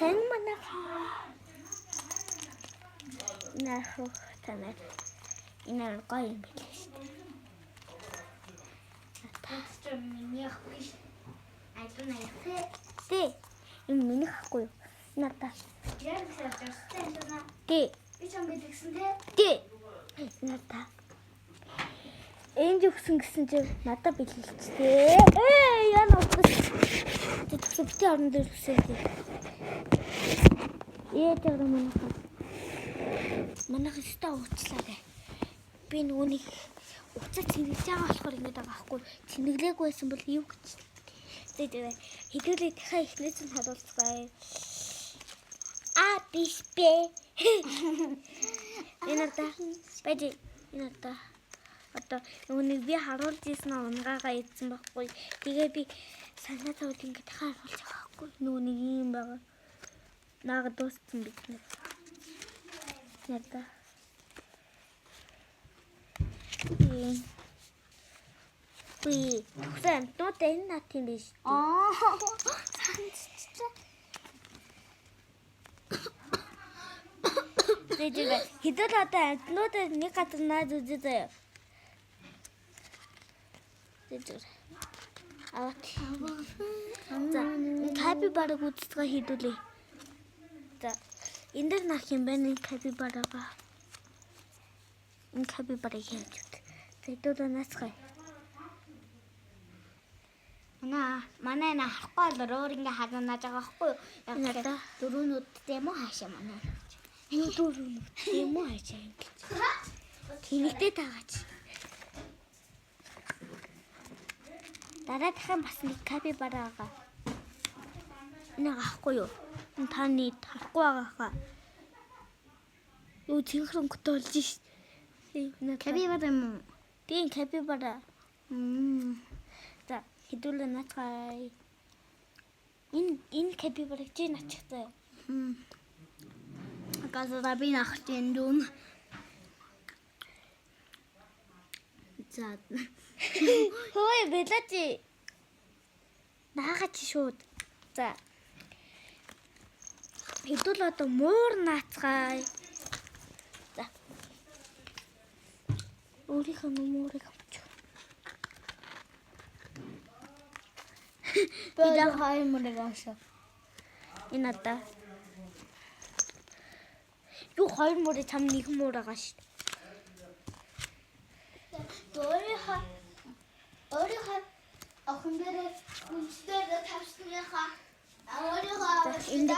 Сайн манайхаа. Нахах танаар энэ амар гоё юм билээ шүү дээ. Чи миний ахгүй шүү. Айдун аяах. Тэ. Энэ миний ахгүй юу? Надаа. Яг сарж орсон юм байна. Тэ. Би ч юм бэлгсэн те. Тэ. Надаа. Энд өгсөн гэсэн чи надад бэлгэлчтэй. Ээ яна утас. Тэ төгсө бити орон дээр өсөө тий. Ээ тэр манайха. Манайха өстө уучлаарай. Би нөгөөнийг уцаа цэнгэлж байгаа болохоор ингэж байгаа байхгүй. Цэнгэлээгүй байсан бол юу гэж. Тэ тэр хэдүүлээ дахиад эхнээс нь харуулцгаая. А биш бэ. Энэ одоо байж энэ одоо одоо нөгөө би харуулж ийсэн унгаагаа идсэн байхгүй. Тэгээ би санаа тавьд ингэ дахиад харуулж байгаа байхгүй. Нөгөө нэг юм байгаа. Наага дууссан бид нэр. Надаа. Тийм. Би төгсөн амтнууд энэ нат юм биш. Аа. Цаанцчлаа. Тэгээд хэдэл одоо амтнууд нэг газар нааз үзье заяа. Тэгээд аваад. За, энэ капибараг үзцгээ хийдүүлээ. За, энэ дээр нах юм байна энэ капибарага. Энэ капибараг хийж үт. За, хэдүүлээ наацгаая. Манай манай на харахгүй бол өөр ингээ хазанааж байгаа байхгүй юу? Яг Надаа. дөрөвнүүд тийм үү хаашаа манай. Юу дөрөв юм уу хаашаа юм гэж. Тэнэгтэй тагаач. Дараа дахин бас нэг капибара байгаа. Энэ авахгүй юу? Энэ таны харахгүй байгаа хаа. Юу цэнхэр өнгөтэй болж ш. Капибара юм уу? Тийм капибара. Мм. За хэдүүлээ наацгаая. Энэ капибараг чи начих заяа. Газар би нахт энэ дүүн. За. Хөөе бэлээч. Наага чи шууд. За. Хэдүүл одоо муур наацгаая. За. Өөрийнхөө муурыг авч. Би хоёр мөрөг авшаа. Энэ одоо. Юу хоёр муурыг чам нэг муур байгаа шүү. Өөрийнхөө өөрийнхөө охин дээр хүнсээр тавьсныхаа өөрийнхөө Энэ